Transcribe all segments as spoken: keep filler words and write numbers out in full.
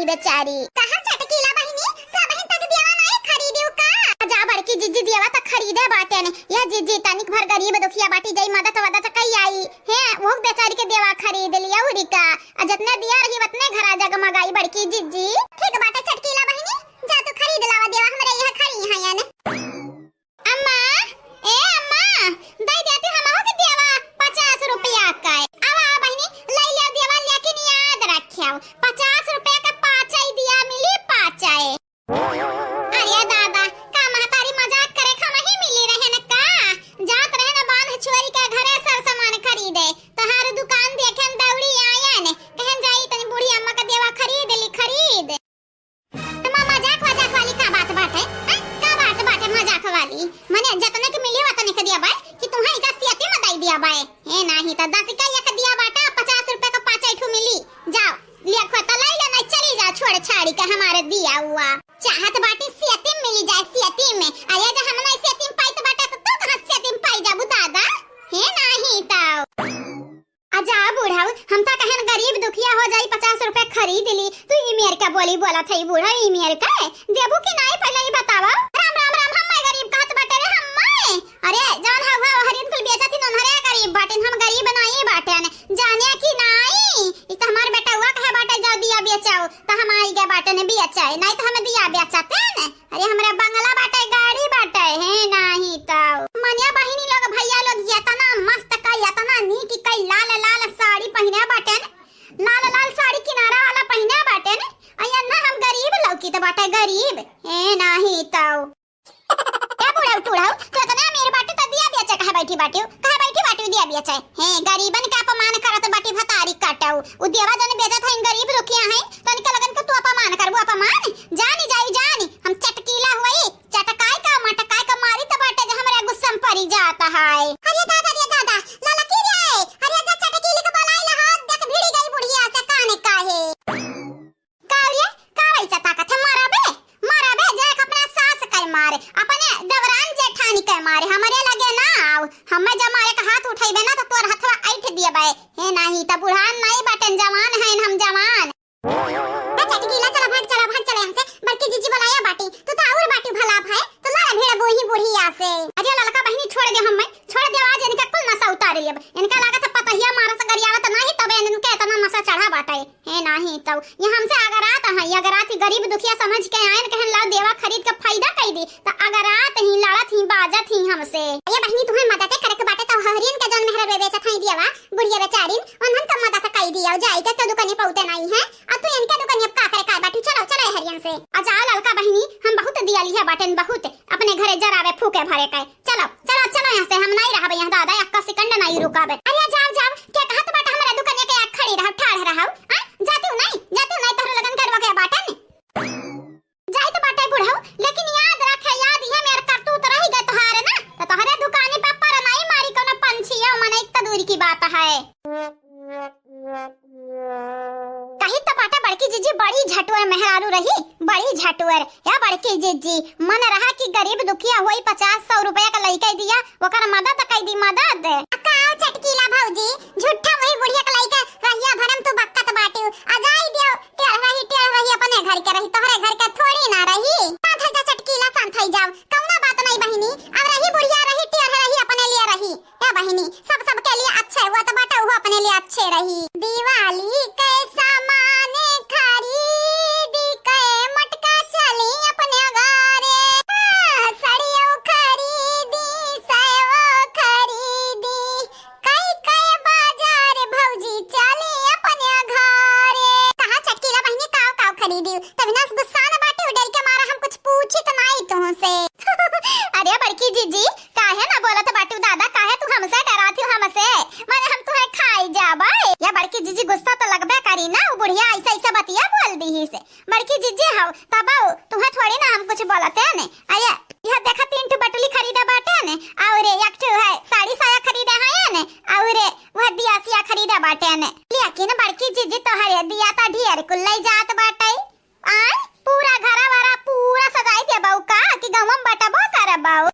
बेचारी। कहा चटकीला बहिनी, का बहिन तक दियावा नाई खरीदियो का? जा बड़की जिज्जी दियावा त खरीदे बाटेन। यह जिज्जी तनिक भर गरीब दुखिया बाटी, जाई मदद वदद कई आई। हे, वो बेचारी के दियावा खरीद लिया उरी का। आ जतने दिया रही वतने घरा जगमगाई बड़की जिज्जी। ठीक बाटे चटकीला बहिनी, जा तू खरीद लावा दियावा, हमरे यहाँ खड़ी हैं याने। अम्मा, ए अम्मा, दे देती हमहू के देवा पचास रुपया का। आवा बहिनी, ले ले देवा, लेकिन याद रखियो, पचास रुपया का पाँच ही दिया मिली, पाँच ही। अरे दादा, का महतारी मजाक करे, का नहीं मिली रहे न का? जात रहे न बांध छोरी के घरे सर सामान खरीदे, तोहार दुकान देखे न दौड़ी आयन, कहन जाई तनी बूढ़ी अम्मा का देवा खरीद ली, खरीद। एमा मजाक वजाक वाली का बात बाटे? हैं? का बात बाटे मजाक वाली? मने जतने के मिली वतने के दिया बाय कि तुम्हें इजा सियती में दई दिया बाय? ए नाही त दस का एक दिया बाटा, पचास रुपया का पाँच ठो मिली। जाओ, लिया खोता लाई ले, नहीं चली जा छोड़ छाड़ी के हमारे दिया हुआ। चाहत बाटी सियती में मिली जाए, सियती में। अरे जा हम नहीं सियती में पाई तो बाटा तो तू कहाँ सियती में पाई जाबू दादा? हे नाही तो। आ जा बूढ़ऊ, हम त कहन गरीब दुखिया हो जाई, पचास रुपया खरीद ली, तू ई मेर का बोली बोलत है बूढ़ऊ, ई मेर का देबू कि नाई, पहले ई बतावा। राम राम राम, हम मैं गरीब कहत बाटे रे, हम मैं। अरे जौन हवा हरिन कुल बेचत ही नोनहरे गरीब बाटिन, हम गरीब नाई बाटेन, जाने कि नाई। ई त हमार बेटउआ कहे बाटे, जाओ दिया बेचाओ, त हम आई गए बाटेन बेचाए, नाई त हम दिया बेचतेन। अरे हमरा बंगला बाटे, गाड़ी बाटे, हे नाही तो। मनिया बहिनी लोग, भैया लोग, एतना मस्त का, एतना नीक का लाल लाल साड़ी पहिने बाटे न, लाल लाल साड़ी किनारा वाला पहिने बाटे न। अय्या ना हम गरीब लौकी तो बाटे, गरीब, हे नाही तो। ए बुढ़ऊ टूढ़ऊ, तू एतना अमीर बाटे तो दिया बेचे कहे बैठी बाटे, कहे बैठी बाटे दिया बेचे। हे गरीबन के अपमान करत बाटी भतारी काटऊ। उ देवा जन बेचत है, गरीब दुखिया है, तनिका लगन के तू अपमान करबू, अपमान। जानी जाई जानी, हम चटकीला हुई, चटकाई का मटकाई का मारी त बाटे जे हमरे गुस्सा में परी जात है। अरे दादा, अरे दादा, ललकी रे, अरे जा चटकीली के बोलाई ला, हाथ देख भिड़ी गई बुढ़िया से काने काहे। का रे, का वैसा ताकत है, मारा बे, मारा बे, जाए के अपना सास के मारे, अपने देवरान जेठानी के मारे, हमरे लगे ना आओ, हमें जब मारे का हाथ उठैबे ना तो तोर हथवा ऐठ दिए बे। हे नाही त बुढ़ान नहीं बाटेन, जवान हैं हम जवान। ए चटकीला, चला भाग, चला भाग, चला यहाँ से। बड़की जीजी बुलाया बाटी, तू तो और बाटी भला भाई, तो लड़ा भिड़बू ही बुढ़िया से। अरे ललका बहिनी, छोड़ दे हमें, छोड़ दे, आज इनका कुल नशा उतार लेब। इनका लागत है पतहिया मारत गरियावत नहीं, तबे इनके इतना नशा चढ़ा बाटे। हे नाही तो ये हमसे अगरात है, ये अगरात ही गरीब दुखिया समझ के आयन, कहन लाओ देवा खरीद के फायदा कई दी, तो अगरात ही लड़त ही बाजत ही हमसे। ये बहिनी तुम्हें मदद करे के बाटे तो हरियन के जौन मेहरा बेचत है दियावा, बुढ़िया बेचारिन, उन्हन का मदद कई दिया, जाई के तो दुकानी पौते नहीं है। आ तू इनके दुकानी अब का करे काय बाटू? चलो, चलो ए हरियन से। आ जाओ ललका बहिनी, हम बहुत दिया लिया बाटेन, बहुत। अपने घरे जरावे फूके भरे के। चलो, चलो, चलो यहाँ से, हम नहीं रहबे यहाँ दादा, एक्का सेकंड नहीं रुकाबे। अरे जाओ, जाओ, के कहत बाटा हमारे दुकानिया के आग खड़ी रहो, ठाढ़ रहो। आ? जाती हूँ नहीं, जाती हूँ नहीं, तोहरे लगन करवा के बाटेन। जाई तो बाटे बुढ़ऊ, लेकिन याद रखे, याद ये मेर करतूत रही गए तोहारे ना, तो तोहरे दुकानी पे पर नहीं मारी कोनो पंछी, यो मन एक तो दूर की बात है। कही तो बाटे बड़की जीजी बड़ी झटुअर मेहरारू रही, बड़ी झटुअर। या बड़की जीजी, मन रहा कि गरीब दुखिया होई, पचास सौ रुपया का लइके दिया, ओकर मदद कई दी, मदद। का चटकीला भौजी, झूठा वही बुढ़िया का लइके रहिया भरम तू बक्कत बाटियो। आ जाई दियो, टेढ़ रही, टेढ़ रही, अपने घर के रही, तोहरे घर के थोड़ी ना रही। शांत है जा चटकीला, शांत है जाओ, कौनो बात नहीं बहिनी। अब रही बुढ़िया रही, टेढ़ रही, अपने लिए रही। ए बहिनी, सब सबके लिए अच्छे हुआ तो बाटे, वो अपने लिए अच्छे रही। दिवाली के सामान खरीद के मटका चली अपने घरे। हाँ, सड़ियो खरीदी, सेवो खरीदी, कई कई बाजार भौजी चली अपने घरे। कहा चटकीला बहिनी, काव काव खरीदी? तभी ना गुस्सा न बाटे, डर के मारा हम कुछ पूछी तो नाई तुमसे। अरे बड़की जीजी, काहे ना बोलत बाटू दादा, काहे तू हमसे डराती हो हमसे? माने हम तुहे खाई जाबे। या बड़की जीजी गुस्सा तो लगबे करी ना, उ बुढ़िया ऐसे ऐसे बतिया बोल दी से। बड़की जीजी हौ, तब तुहे थोड़ी ना हम कुछ बोलते ने। अये, यह देखा तीन ठो बटुली खरीदा बाटे ने, और एक ठो है साड़ी साया खरीदा है ने, और वह दिया सिया खरीदा बाटे ने। लेकिन बड़की जीजी तोहरे दिया ता ढेर कुल ले जात बाटे। आय, पूरा घरा वरा पूरा सजाई देबऊ का कि गंवा में बटबो करबऊ?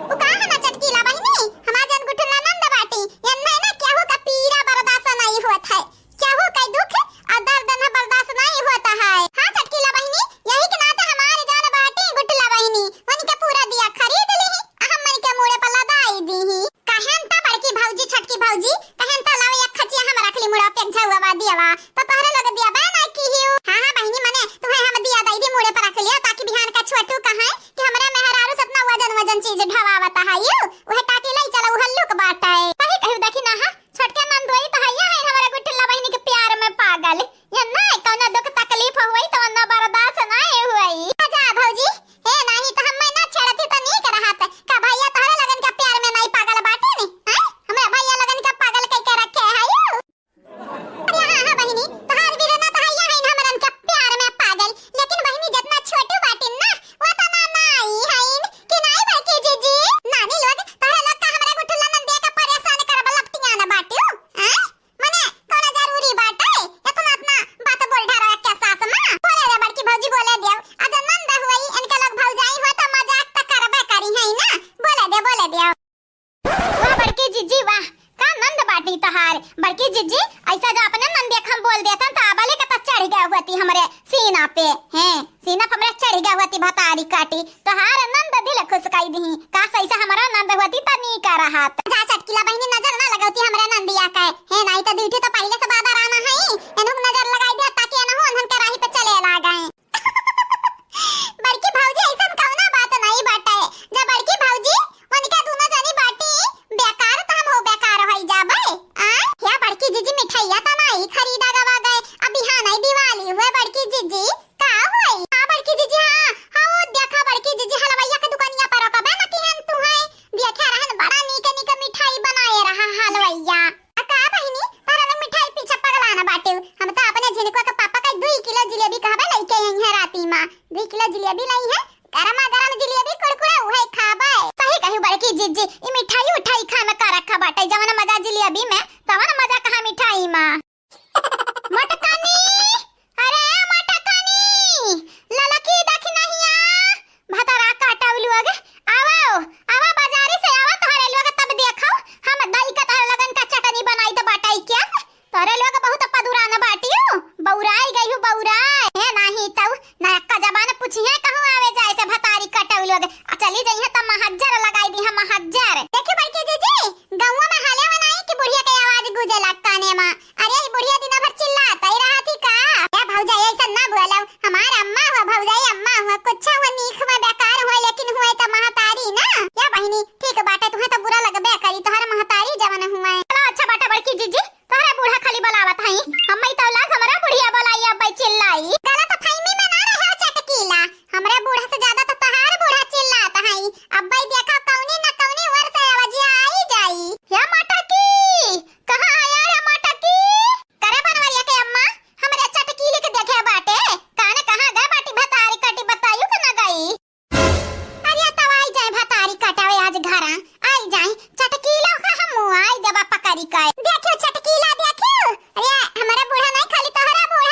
उ का है ना चटकीला बहिनी, हमार जन गुठला नंद बाटी, एन्ने ना केहू का पीरा बर्दाश्त नहीं होत है, केहू का दुख और दर्द ना बर्दाश्त नहीं होता है। हुआ बा दियावा, तो तोहरे लोग दियावा ना किहियो। हाँ, हाँ बहिनी, मने तुहे हम दिया दई दी मुड़े पर रख लिया, ताकि बिहान का छोटू कहे कि हमरा मेहरारू से इतना वजन वजन चीज ढवावत है यू, उहे टाटी लई चला, उ हल्लुक बाटे। सही कहियो, देखी ना, हाँ, छोटके नंदोई तो हइया है हमरा गुठला बहिनी के प्यार में पागल। ये ना कौनो दुख तकलीफ होई तो ना बर्दाश्त ना होई। जा भौजी, हे नाही तो हम ना छेड़ती तो नीक रहत। का भैया तोहरे लगन के प्यार में नहीं पागल बाटे ने? हैं? हमरा भैया लगन के पागल कई के रखे है यू। अरे हाँ, हाँ बहिनी, तोहार वीरू ना तो हइया हइन हमरन के प्यार में पागल, लेकिन बहिनी जितना छोटू बाटिन ना, उतना नाई हइन कि नाई बड़की जीजी। नानी लोग, तोहरे लोग का हमरा गुठला नंदिया के परेशान करब लपटिया ना बाटियो, हैं? मने कौनो जरूरी बाटे इतना इतना बात बोल ढारो के सास माँ? बोले दे बड़की भौजी, बोले दे, आज नंद हुई, इनके लोग भौजाई हो तो मजाक तो करबे करी है ना, बोले दे, बोले दे। वाह बड़की जीजी वाह, का नंद बाटी तोहार। बड़की जीजी, ऐसा जो अपने नंदिया के हम बोल देतन तो अबले के तो चढ़ गया हुआ थी हमरे सीना पे, हैं, सीना पे हमरे चढ़ गया हुआ थी भतारी काटी। तोहार नंद दिल खुश कई दी, का सही से हमारा नंद हुआ थी तो नी का रहत। जा चटकीला बहिनी, नजर ना लगौती हमरे नंदिया के, हैं, नहीं तो दीठी तो पहले से बादर आना है, एनहु नजर लगाई दे ताकि एनहु उन्हन के राही पे चले लागे। बड़की भौजी, ऐसन कौनो बात नहीं बाटे। जब बड़की भौजी, उनके दोनों जनी बाटी बेकार, त हम हो बेकार होई जाबे। आ? या बड़की जीजी, मिठाइया त नहीं खरीदा गवा गए, अब बिहान ही दिवाली हुए बड़की जीजी, का होई? हाँ बड़की जीजी, हाँ, हाँ, वो देखा बड़की जीजी, हलवैया के दुकानिया पर रोकबे न किहन तू है, देखे रहन बड़ा नीक नीक मिठाई बनाए रहा हलवैया। आ का बहिनी, तोहरा लोग मिठाई पीछे पगलाना बाटे। हम तो अपने झिनकुआ के पापा का दुई किलो जिलेबी कहबे लइके आई है राती मा। दुई किलो जिलेबी लाई है, गरमा गरम जिलेबी कुरकुरे उहे खाबे। सही कही बड़की जीजी, ई मिठाई उठाई खा में का रखा बाटे, जवन मजा जिलेबी में